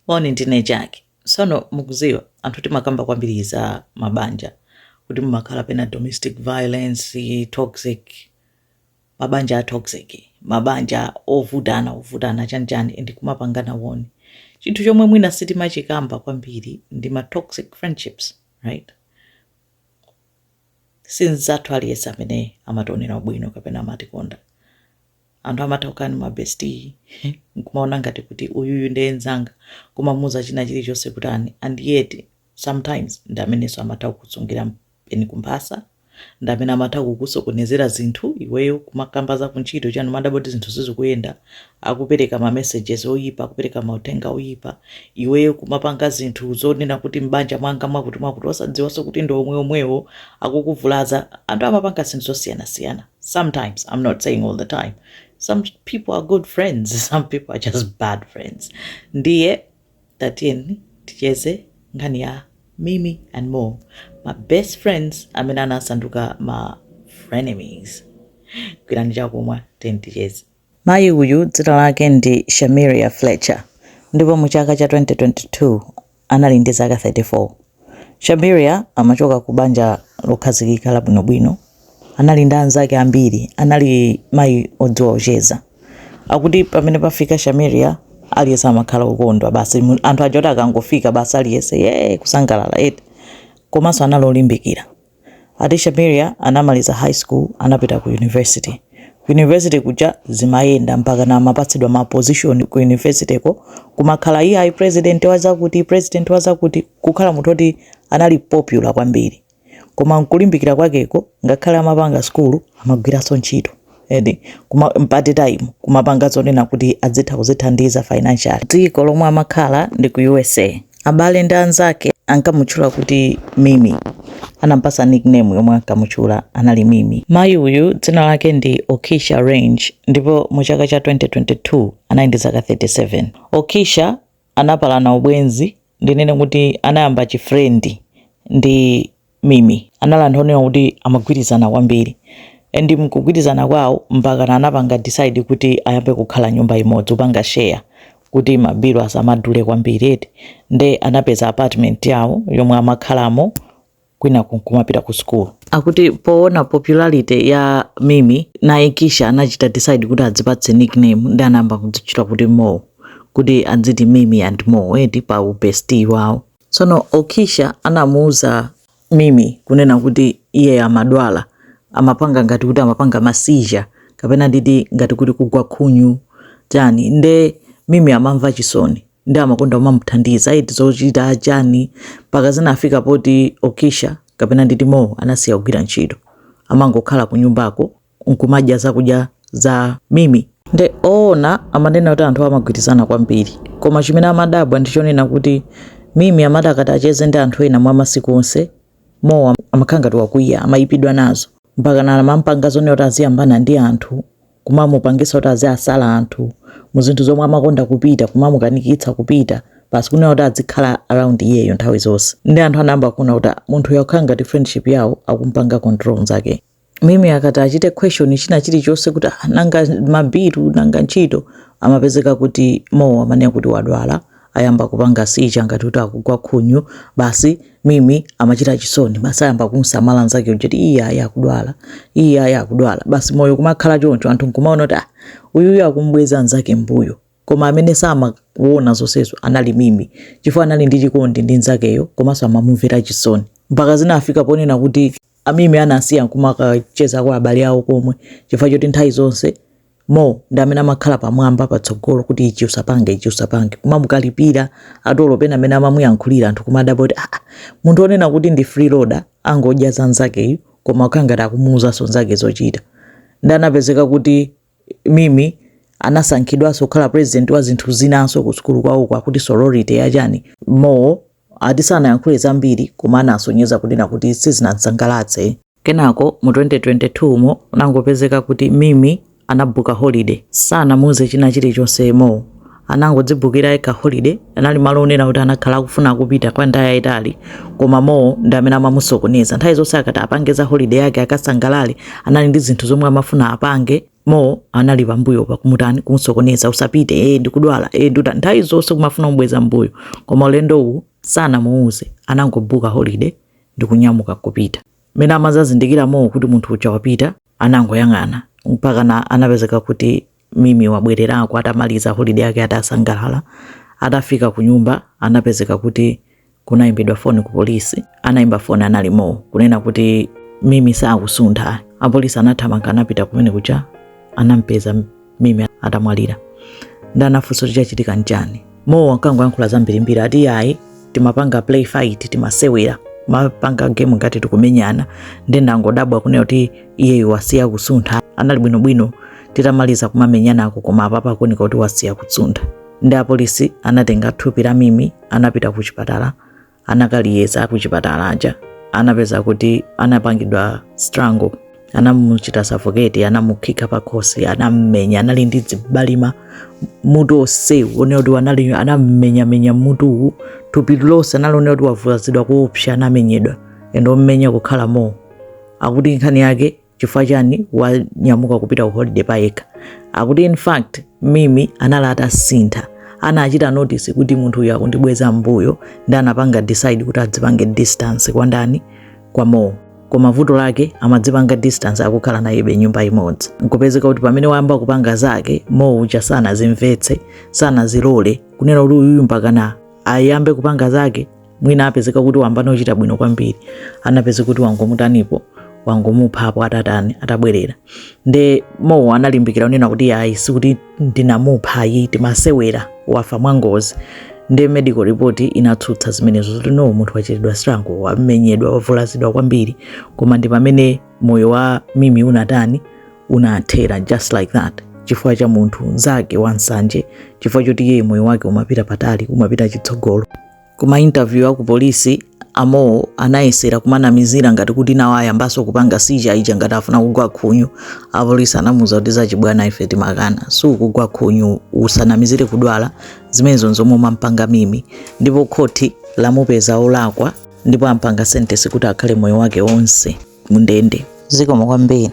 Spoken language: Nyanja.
Moni, ndine Jack. Sono mukuziwa anthu timakamba kwambiri za mabanja kuti mumakhala pena domestic violence, toxic, mabanja a toxic, mabanja ovutana ovutana chanichani, and kumapangana woni. Chinthu chomwe mwina sitimachikamba kwambiri ndi ma toxic friendships, right? Sinzathu aliyense amene amationera bwino kapena amatikonda. Anthu amatha kukhala ndi ma bestie, nkumaona ngati kuti uyuyu ndiye nzanga, kumamuuza china chilichonse kutani, and yet sometimes ndi amenenso amatha kukusungira mpeni kumphasa, ndi amene amatha kukusokonezera zinthu. Iweyo kumakamba za kuntchito chanu, madabo kuti zinthu sizikuyenda, akupereka ma messages oyipa, akupereka mauthenga oyipa. Iweyo kumapanga zinthu zonena kuti mbanja mwanga mwakuti mwakuti, osadziwanso kuti ndi omwe omwewo akukuvulaza. Anthu amapanga zinthu zosiyanasiyana sometimes. I'm not saying all the time. Some people are good friends, some people are just bad friends. Ndiye tatiyeni ticheze nkhani ya Mimi and Mo, ma best friends amene anasanduka ma frenemies. Gwirani chakumwa, tiyeni ticheze. Mayi uyu dzina lake ndi Shamiria Fletcher, ndipo mu chaka cha 2022 anali ndi zaka 34. Shamiria amachoka ku banja lokhazikika labwinobwino, anali ndi anzake ambiri, anali mayi odziwa kucheza. Akuti pamene pafika Shamiria, aliyense amakhala okondwa basi. Anthu aja kuti akangofika basi, aliyense ye kusangalala eti. Komanso anali olimbikira. Ati Shamiria anamaliza high school, anapita ku university. Ku university kuja zimayenda mpaka na amapatsidwa ma position ku university ko, kumakhala iye ayi president wazakuti, president wazakuti, kukhala munthu oti anali popular kwambiri. Koma nkulimbikira kwakeko, ngakhale amapanga skulu, amagwiranso ntchito edi kuma part time, kumapanga zonena kuti adzitha kuzithandiza financially. Dziko lomwe amakhala ndi ku USA. Abale ndi anzake ankamutchula kuti Mimi, anampasa nickname yomwe ankamutchula anali Mimi. Mayi uyu dzina lake ndi Okisha Range, ndipo mu chaka cha 2022 anali ndi zaka 37. Okisha anapalana ubwenzi, ndinene kuti anayamba chi friend ndi Mimi. Anali anthu onena kuti amagwirizana kwambiri, and mkugwirizana kwawo mpaka anapanga decide kuti ayambe kukhala nyumba imodzi, kupanga share kuti ma bill asamadule kwambiri eti. Nde anapeza apartment yawo yomwe amakhalamo, kwina kumapita ku school. Akuti poona popularity ya Mimi, naye Kisha anachita decide kuti adzipatse nickname, ndi anayamba kudzitchula kuti Mo, kuti adziti Mimi and Mo eti pa ubestie wawo. Tsono Okisha anamuuza Mimi kunena kuti iye amadwala, amapanga ngati kuti amapanga ma seizure kapena nditi ngati kuti kugwa khunyu chani. Nde Mimi amamva chisoni, ndi amakonda kumamuthandiza iti zochita chani, mpaka zinafika poti Okisha kapena nditi Mo anasiya kugwira ntchito, amangokhala ku nyumbako nkumadya zakudya za Mimi. Nde oona amanena kuti anthu amagwirizana kwambiri, koma chimene amadabwa ndichonena kuti Mimi amati akati acheze ndi anthu ena mwa masiku onse, Mo amakhala ngati wakwiya, amayipidwa nazo, mpaka na amampanga zonena kuti aziyambana ndi anthu, kumamupangisa kuti aziasala anthu mu zinthu zomwe amakonda kupita, kumamukanikitsa kupita basi, kunena kuti azikhala around iyeyo nthawi zonse. Ndi anthu anayamba kuona kuti munthu yakhala ngati friendship yawo akumpanga control nzake. Mimi akati achite question china chilichonse kuti "Ah, nanga ma bill, nanga ntchito?" amapezeka kuti Mo amanena kuti wadwala, ayamba kupanga seizure ngati kuti akugwa khunyu. Basi, Mimi amachita chisoni, basi ayamba kumsamala nzake uja kuti iye ayi akudwala, iye ayi akudwala. Basi, moyo kumakhala choncho, anthu nkumaona kuti ah, uyuyu akumbweza nzake mbuyo. Koma amene samakuona zonsezo anali Mimi, chifukwa anali ndi chikondi ndi nzakeyo, komanso amamumvera chisoni, mpaka zinafika ponena kuti amimi anasiya kumakacheza kwa abale awo komwe, chifukwa choti nthawi zonse Mo ndi amene amakhala pamwamba patsogolo kuti ichi usapange, ichi usapange, kumamukalipira atolo. Pena amene amamuyankhulira, anthu kumadabwa kuti ah, munthu onena kuti ndi freeloader, angodya za nzakeyu, koma kukhala ngati akumuwuzanso nzake zochita. Ndi anapezeka kuti Mimi anasankhidwanso kukhala president wa zinthu zinanso ku sukulu kwawoko, akuti sorority yachani. Mo ati sanayankhule zambiri, koma anasonyeza kunena kuti sizinamsangalatse. Kenako mu 2022 mo unangopezeka kuti Mimi anabuka holiday, sanamuuze china chilichonse Mo, anangodzibukira yekha holiday. Anali malo onena kuti anakhala akufuna kupita kwa nthawi yayitali, koma Mo ndi amene amamusokoneza nthawi zonse. Akati apange za holiday yake akasangalale, anali ndi zinthu zomwe amafuna apange. Mo anali pambuyo pakumutani, kumusokoneza, usapite, ndikudwala, nduta, nthawi zonse kumafuna kumubweza mbuyo. Koma ulendo uwu sanamuuze, anangobuka holiday ndikunyamuka kupita. Mmene amazazindikira Mo kuti munthu uja wapita, anangoyang'ana mpaka na anapezeka kuti Mimi wabwererako atamaliza holiday yake, atasangalala. Atafika ku nyumba, anapezeka kuti kunayimbidwa foni ku polisi. Anayimba foni anali Mo, kunena kuti Mimi sakusuntha. Apolisi anathamanga, anapita kumene kuja, anampeza Mimi atamwalira. Ndi anafunsa kuti chachitika nchani. Mo ankangoyankhula zambirimbiri, ati ayi, timapanga play fight, timasewera, mapanga game ngati tikumenyana, ndi ndangodabwa kunena kuti iyeyo wasiya kusuntha. Anali bwinobwino titamaliza kumamenyanako, koma apapa akuoneka kuti wasiya kusuntha. Ndi apolisi anatenga thupi la Mimi, anapita ku chipatala, anakaliyeza. Ku chipatala aja anapeza kuti anapangidwa strangle, anamuchita suffocate, anamukhika pakhosi, anammenya, anali ndi zibalima mutu onsewu, onena kuti anali anammenyamenya mutuwu, thupi lonse analonera kuti wavulazidwa kuopsa, anamenyedwa. And ommenya kukhala Mo. Akuti nkhani yake chifukwa chani? Wanyamuka kupita ku holiday payekha. Akuti in fact Mimi anali atasintha, anachita notice kuti munthu uyu akundibweza mbuyo, ndi anapanga decide kuti adzipange distance kwa ndani? Kwa Mo. Koma vuto lake amadzipanga distance akukhala nayebe nyumba imodzi. Nkupezeka kuti pamene wayamba kupanga zake Mo uja, sanazimvetse, sanazilole kunena kuti uyuyu mpakana ayambe kupanga zake, mwina apezeka kuti wamba nochita bwino kwambiri. Anapezeka kuti wangomutanipo, wangomuphapo atatani, atabwerera. Nde Mo analimbikira kunena kuti ayi, sikuti ndinamupha ayi, timasewera, wafa mwangozi. Nde medical report inatsutsa zimenezo kuti no, munthu wachitidwa strangle, wamenyedwa, wavulazidwa kwambiri. Koma ndi pamene moyo wa Mimi unatani? Unathera just like that, chifukwa cha munthu nzake wansanje, chifukwa choti iye moyo wake umapita patali, umapita chitsogolo. Kuma interview aku polisi, a Mo anayesera kumanamizira ngati kuti nawo ayambanso kupanga seizure ija, ngati afuna kugwa khunyu. Apolisi anamuza kuti zachibwana ife timakana, sukugwa khunyu, usanamizire kudwala, zimenezo nzomwe umampanga Mimi. Ndipo khoti lamupeza olakwa ndipo ampanga sentence kuti akhale moyo wake wonse mundende. Zikomo kwambiri.